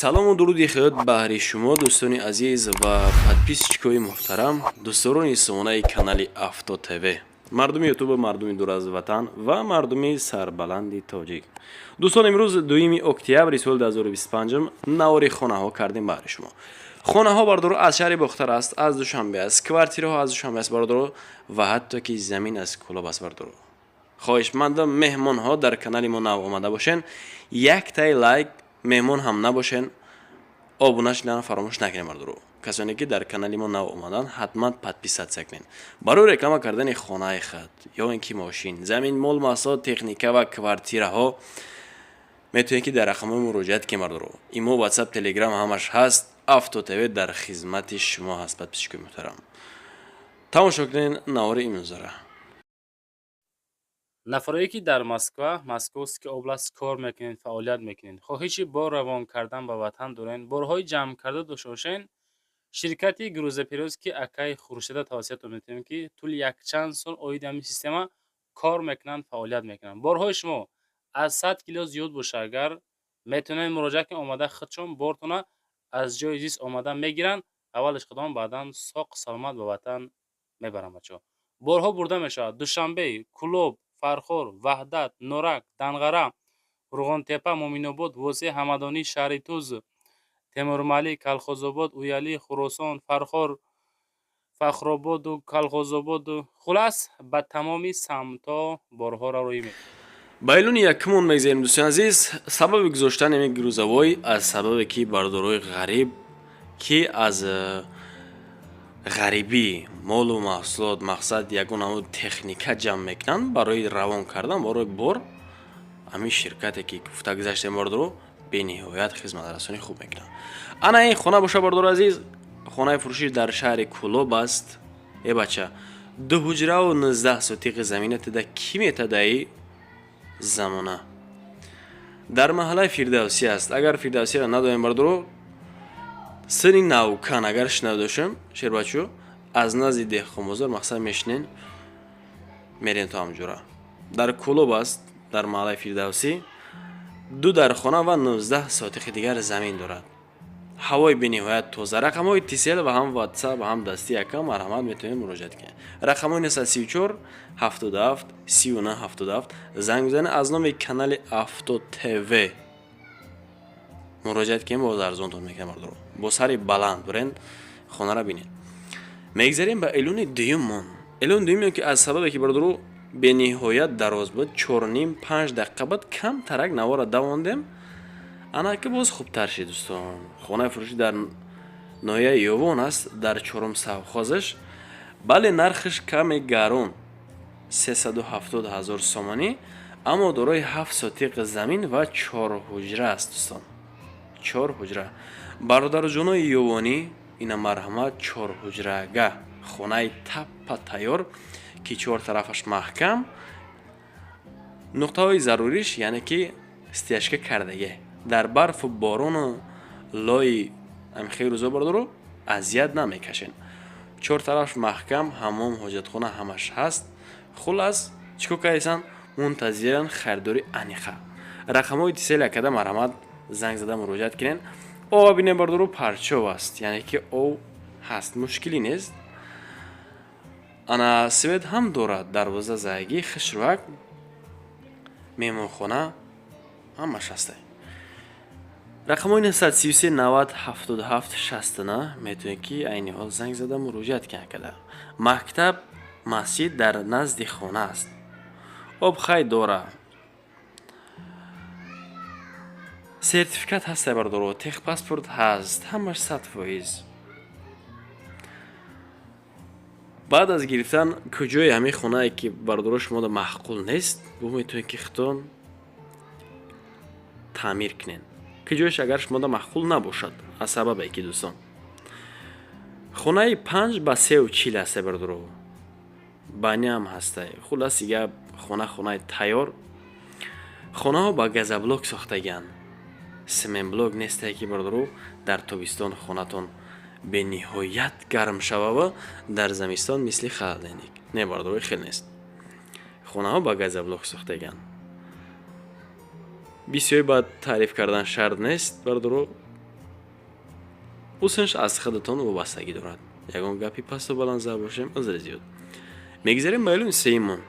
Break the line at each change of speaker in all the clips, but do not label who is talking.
Салому дуруди худ баҳри шумо, дӯстони азиз ва подписчикои муҳтарам, дӯстдорони сомонаи канали Авто ТВ, мардуми Ютуба, мардуми дур аз ватан ва мардуми сарбаланди тоҷик. Дӯстон, имрӯз 2 октябри соли 2025 навори хонаҳо кардем баҳри шумо. Хонаҳо, бардоро, аз шаҳри Бохтар аст, аз Душанбе аст, квартираҳо аз Душанбе аст, бардоро, ва ҳатто ки замин аз Кӯлоб аст, бардоро. Хоҳишмандам, меҳмонҳо дар канали мо нав омада бошен, яктай лайк, меҳмон ҳам набошен, обуна шудан фаромӯш накунед, бардоро. Касоне ки дар канали мо нав омадан, ҳатман подписаться кунед. Барои реклама кардани хонаи худ ё ин ки мошин, замин, мол, маҳсулот, техника ва квартираҳо метавонед ки дар рақамҳои муроҷиат кунед, бардоро. Имо, Ватсап, Телеграм ҳамаш ҳаст. Авто ТВ дар хизмати шумо ҳаст. Подписчикои муҳтарам, тамошо кунед навори имрӯзара.
Нафарое ки дар Москва, Московский область кор мекунед, фаъолият мекунед, хоҳиши бор равон кардан ба ватан доред, борҳои ҷамъкарда дошта бошед, ширкати грузоперевозки акай Хуршеда тавсиятон метавонем, ки тӯли якчанд сол оиди ҳамин система кор мекунанд, фаъолият мекунанд. Борҳои шумо аз 100 кило зиёд боша агар, метавонед муроҷиат кунед, омада худшон бортона аз ҷои зист омада мегиранд, аввалаш худон, баъдан соқ саломат ба ватан мебаранд. Бачаҳо, борҳо бурда мешавад Душанбе, Кӯлоб, Фархор, Ваҳдат, Норак, Данғара, Қурғонтеппа, Муъминобод, Восеъ, Ҳамадонӣ, Шаҳритуз, Темурмалик, Калхозобод, Уялӣ, Хуросон, Фархор, Фахрободу Калхозободу, хулас, ба тамоми самтҳо борҳоро рӯй мекунад.
Ба эълони якумон мегзарем, дӯстони азиз. Сабаби гузоштани ҳамин грузовой аз сабабе ки бардорои ғариб, ки аз ғарибӣ молу маҳсулот, мақсад, ягон ҳамун техника ҷамъ мекунанд барои равон кардан, барои бор, ҳамин ширкате ки гуфта гузаштем, бардоро, бениҳоят хизматрасонӣ хуб мекунанд. Ана ин хона боша, бардори азиз, хонаи фурӯшӣ дар шаҳри Кӯлоб аст. Э бача, ду ҳуҷраву 19 сотиқи замина тида кӣ метадаи замона? Дар маҳаллаи Фирдавсӣ аст. Агар Фирдавсиро надонем, бардоро, сини Навкан агар шинавда дошем, шербачо, аз назди деҳқонбозор, мақсад, мешинен, мерем то ҳамҷура. Дар Кӯлоб аст, дар маҳаллаи Фирдавсӣ, ду дархона ва 19 сотиқи дигар замин дорад. Ҳавои бениҳоят тоза. Рақамҳои Тисел ва ҳам Ватсап ва ҳам дасти яка, марҳамат, метавонед муроҷиат кунед. Рақамҳои 934 77 39 77 занг бизанед, аз номи канали Авто ТВ муроҷиат кунем, боз арзонтон мекунем. Бардоро, бо сари баланд бирен, хонара бинед. Мегзарем ба эълони дуюммон. Эълони дуюм ки аз сабабе ки, бардоро, бениҳоят дароз буд, 4,5-5 дақиқа буд, камтарак навора давондем, ана ки боз хубтар шид. Дӯстон, хонаи фурӯшӣ дар ноҳияи Ёвон аст, дар чорум совхозаш. Бале, нархаш каме гарон, 370 000 сомонӣ, аммо дорои 7 сотиқ замин ва чор ҳуҷра аст. Дӯстон, чор ҳуҷра. Бародарҷонои ёвонӣ, ина марҳамат, чорҳуҷрага хонаи таппа тайёр, ки чор тарафаш маҳкам, нуқтаҳои заруриш, яъне ки стяжка кардагӣ, дар барфу борону лои амхели рӯзо, бардоро, азият намекашен. Чор тараф маҳкам, ҳаммом, ҳоҷатхона ҳамаш ҳаст. Хулас, чӣ кор кардасан? Мунтазиран харидори аниқа. Рақамҳои Тисел якада, марҳамат, занг зада муроҷиат кунед. Об бинем, бардоро, парчов аст, яъне ки об ҳаст, мушкилӣ нест. Ана свет ҳам дорад, дарвоза зайгӣ, хушрӯак, меҳмонхона ҳамаш ҳаста. Рақамҳои 933 90 77 69 метавонед ки айни ҳол занг зада муроҷиат кунед. Када мактаб, масҷид дар назди хона аст. Об хай дора, сертификат ҳаста, бардоро, техпаспорт ҳаст, ҳамаш 100%. Баъд аз гирифтан, куҷои ҳамин хонае ки, бардоро, шумода маъқул нест, бо метавонед ки худтон таъмир кунед, куҷояш агар шумода маъқул набошад. Аз сабабе ки, дӯстон, хонаи 5 ба 3,40 ҳаста, бардоро, баняам ҳаста. Хуласи гап, хона хонаи тайёр. Хонаҳо ба газоблок сохтагианд, семенблок нестае, ки, бардоро, дар тобистон хонатон бениҳоят гарм шавава, дар замистон мисли холодильник. Не, бардоро, хел нест. Хонаҳо ба газоблок сохтагианд. Бисёр баъд таъриф кардан шарт нест, бардоро. Усунш аз худатон вобастагӣ дорад. Ягон гапи пасту баланд зада бошем, узри зиёд. Мегзарем ба эълони сеюмон.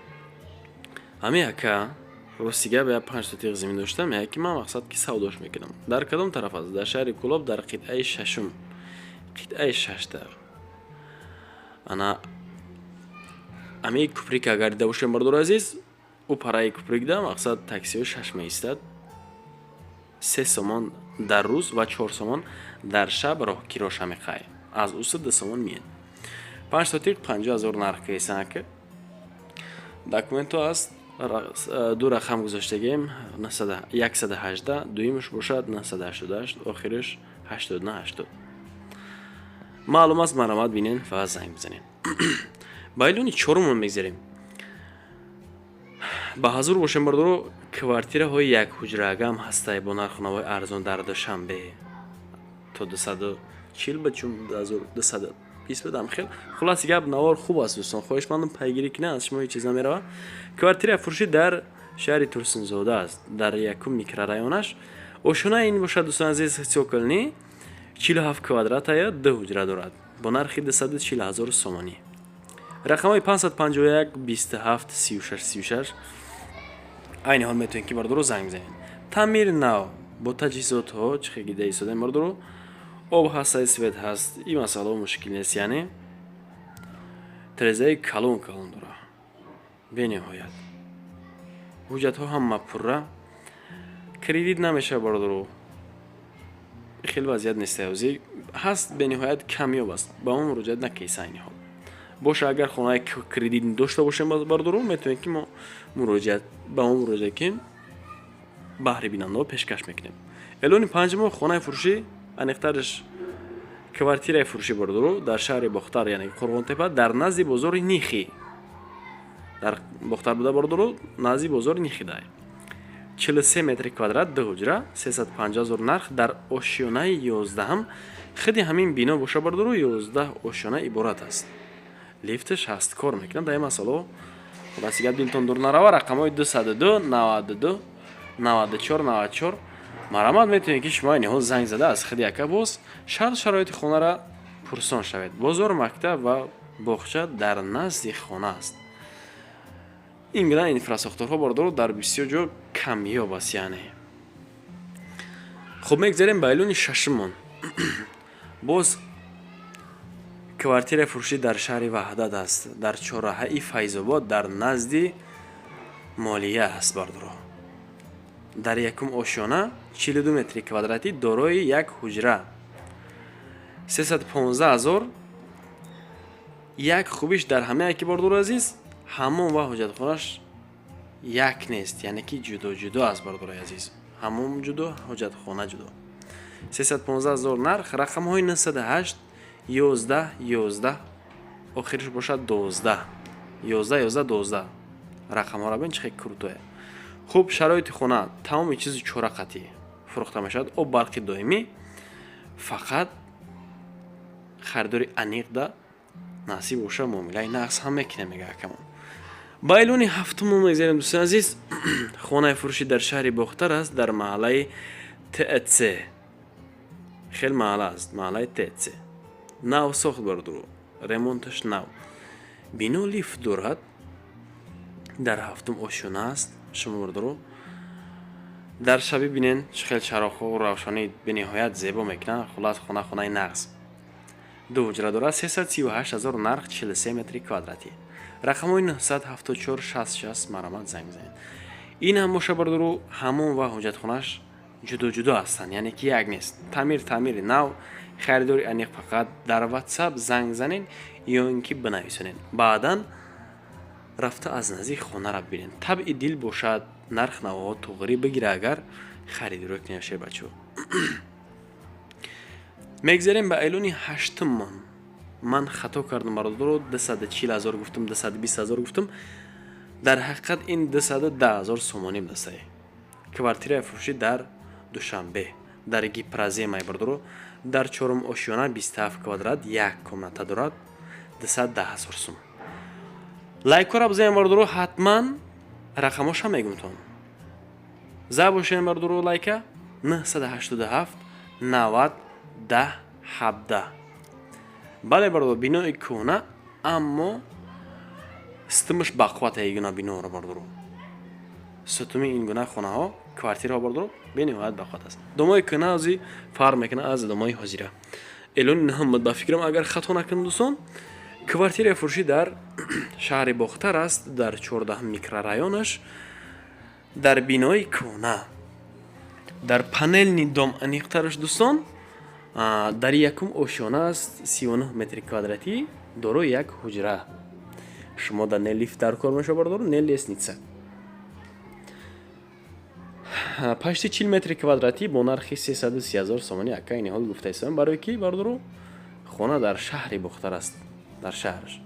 Ҳамин ака, рости гап, я 5 сотиқ замин доштам, яке ман мақсад ки савдош мекунам. Дар кадом тараф аст? Дар шаҳри Кӯлоб, дар қитъаи шашум, қитъаи шашта. Ана ҳамин куприка агар дида бошем, бардори азиз, ӯ параи куприкда мақсад таксиҳо шаш меистад. 3 сомон дар рӯз ва 4 сомон дар шаб роҳкироша меқай. Аз уса 2 сомон миед. 5 сотиқ 50 000 нарх каисан, ака. Документҳо аст, ду рақам гузоштагем: 118, дуюмаш бошад 988, охираш 89 80. Маълум аст, марамат бинен ва занг бизанед. Ба эълони чорумон мегзарем. Ба ҳазур бошем, бардоро, квартираҳои якҳуҷраагам ҳастай бо нарху навои арзон дар Душанбе, то 240 ба чун 220 будам. Хел хулоси гап, навор хуб аст, дӯстон, хоҳишмандам, пайгирӣ кунед, аз шумо ҳеҷ чиз намерава. Квартира фурӯшӣ дар шаҳри Турсунзода аст, дар якум микрорайонаш. Ошёна ин бошад, дӯстони азиз, цокольный, 47 квадратая, ду ҳуҷра дорад бо нархи 240 000 сомонӣ. Рақамҳои 551 27 36 36. Айни ҳол метавонед ки, бардоро, занг бизанед. Таъмири нав бо таҷҳизотҳо, чӣ хел дида истодаем, бардоро, об ҳаст, свет ҳаст, ин масъалао мушкил нест. Яъне тирезаи калон калон дора, бениҳоят ҳуҷҷатҳо ҳама пурра, кредит намешавад, бардоро, хеле вазъият нест, ҳозир ҳаст, бениҳоят камёб аст, ба мо муроҷиат накунед. Айни ҳол боша, агар хонаи кредит дошта бошем, бардоро, метавонем ки мо муроҷиат ба мо муроҷиат кунем, баҳри бинандаҳо пешкаш мекунем. Эълони панҷумо: хонаи фурӯшӣ, аниқтараш квартираи фурӯшӣ, бардоро, дар шаҳри Бохтар, яъне Қурғонтепа, дар назди бозори Нихи. Дар Бохтар буда, бардоро, назди бозори Нихидай. 43 метри квадрат, ду ҳуҷра, 350 000 нарх, дар ошёнаи 11-ам. Худи ҳамин бино боша, бардоро, 11 ошёна иборат аст. Лифташ ҳаст, кор мекунад. Дар ин масъалао, хулоси гап, дилтон дур нарава. Рақамҳои 202 92 94 94 марамат, метавонед ки шумо айни ҳол занг зада, аз худи ака боз шарт шароити хонара пурсон шавед. Бозор, мактаб ва боғча дар назди хона аст. Ин гуна инфрасохторҳо, бардоро, дар бисёр ҷо камёб аст. Яъне хуб, мегзарем ба эълони шашумон. Боз квартираи фурӯшӣ дар шаҳри Ваҳдат аст, дар чорраҳаи Файзобод, дар назди молия аст, бардоро. Дар якум ошёна, 42 метри квадратӣ, дорои як ҳуҷра, 315 000. Як хубиш дар ҳама яке, бардору азиз, ҳаммом ва ҳоҷатхонаш як нест, яъне ки ҷудо ҷудо аст, бардорои азиз, ҳаммом ҷудо, ҳоҷатхона ҷудо. 315 000 нарх, рақамҳои 908 11 11, охириш бошад 12, 11 11 12. Рақамҳоро бин, чӣ хел крутой. Хуб, шароити хона, тамоми чизи чорақатӣ фурӯхта мешавад, об, барқи доимӣ, фақат харидори аниқда насиб боша, муомилаи нағз ҳам мекунем, мега акамон. Ба эълони ҳафтумон мегзарем, дӯстони азиз. Хонаи фурӯшӣ дар шаҳри Бохтар аст, дар маҳаллаи ТЦ. Хел маҳалла аст, маҳаллаи ТЦ. Нав сохт, бардуру, ремонташ нав. Бино лифт дорад, дар ҳафтум ошёна аст. Шумо, бардуру, дар шабӣ бинен, чӣ хел чароғҳо равшанӣ бениҳоят зебо мекунанд. Хулас, хона хонаи нағз, ду ҳуҷра дорад, 338 000 нарх, 43 метри квадратӣ, рақамҳои 974 60 60, марамат, занг бизанед. Ин ҳам боша, бардуру, ҳаммом ва ҳоҷатхонааш ҷудо ҷудо ҳастанд, яъне ки як нест. Таъмир таъмири нав. Харидори аниқ фақат дар Ватсап занг занед ё ин ки бинависонед, баъдан рафта аз наздик хонара бибинед. Табъи дил бошад, нарх навоҳо туғрӣ бигира, агар харидорӣ кунед, шербачаҳо. Мегзарем ба эълони ҳаштуммон. Ман хато кардам, бародаро, 240 000 гуфтам, 220 000 гуфтам, дар ҳақиқат ин 210 000 сомонӣ будастае. Квартираи фурӯшӣ дар Душанбе, дар Гипроземай, бародаро, дар чорум ошёна, 27 квадрат, як комната дорад, 210 000 сум. Лайкҳоро бизанем, бародаро, ҳатман рақамҳоша мегумтон. За бошем, бародаро, лайка: 987 90 10. 17. Бале, бародар, бинои кӯҳна, аммо сутумаш бақувват. Ин гуна биноро, бародаро, сутуми ин гуна хонаҳо, квартираҳо, бародаро, бениҳоят бақувват аст. Домои кӯҳна ози фарқ мекунад аз домои ҳозира. Эълони нӯҳум буд, ба фикрам, агар хато накунам, дӯстон. Квартираи фурӯшӣ дар шаҳри Бохтар аст, дар 14 микрорайонаш, дар бинои кӯҳна, дар панельный дом, аниқтараш, дӯстон, дар якум ошёна аст, 39 метри квадратӣ, дорои як ҳуҷра. Шумо дар не лифт дар кор мешавад, бародаро, не лестница. Почти 40 метри квадратӣ бо нархи 330 ҳазор сомонӣ акай Ниҳол гуфта истодам, барое ки, бародаро, хона дар шаҳри Бохтар аст, дар шаҳраш.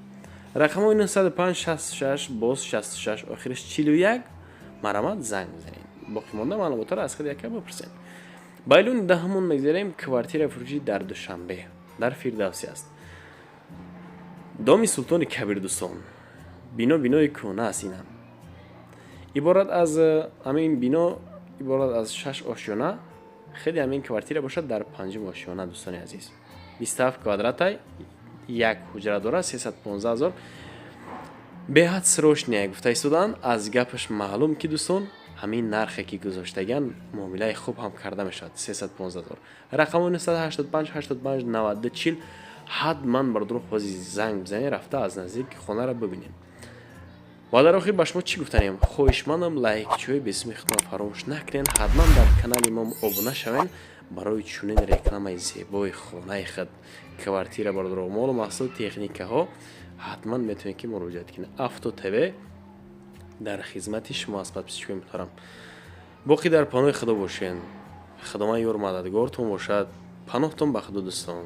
Рақамҳои 905 66, боз 66, охираш 41. Марамат, занг бизанед, боқимонда маълумотҳоро аз худи яка бипурсед. Ба эълони даҳумон мегзарем. Квартираи фурӯшӣ дар Душанбе, дар Фирдавсӣ аст, доми Султони Кабир. Дӯстон, бино бинои кӯҳна аст. Инам иборат аз ҳамин бино иборат аз шаш ошёна. Хеле ҳамин квартира бошад дар панҷум ошёна, дӯстони азиз, 27 квадратай, як ҳуҷра дорад, 315 ҳазор. Беҳад срочный гуфта истодаанд. Аз гапаш маълум, ки, дӯстон, ҳамин нархе ки гузоштаган, муомилаи хуб ҳам карда мешавад. 315 ҳазор. Рақами 985 85 92 40. Ҳатман, бародаро, ҳози занг бизанед, рафта аз наздик хонаро бибинем. Ва дар охир ба шумо чӣ гуфтанем? Хоҳишмандам, лайкчиҳои бесуми худро фаромӯш накунед, ҳатман дар канали мо обуна шавед барои чунин рекламаи зебои хонаи худ, квартира, бародаро, молу маҳсул, техникаҳо. Ҳатман метавонед, ки муроҷиат кунед. Авто ТВ дар хизмати шумо аст, подписчикои муҳтарам. Боқӣ дар паноҳи Худо бошед. Худованд ёру мададгортон бошад. Паноҳтон ба Худо, дӯстон.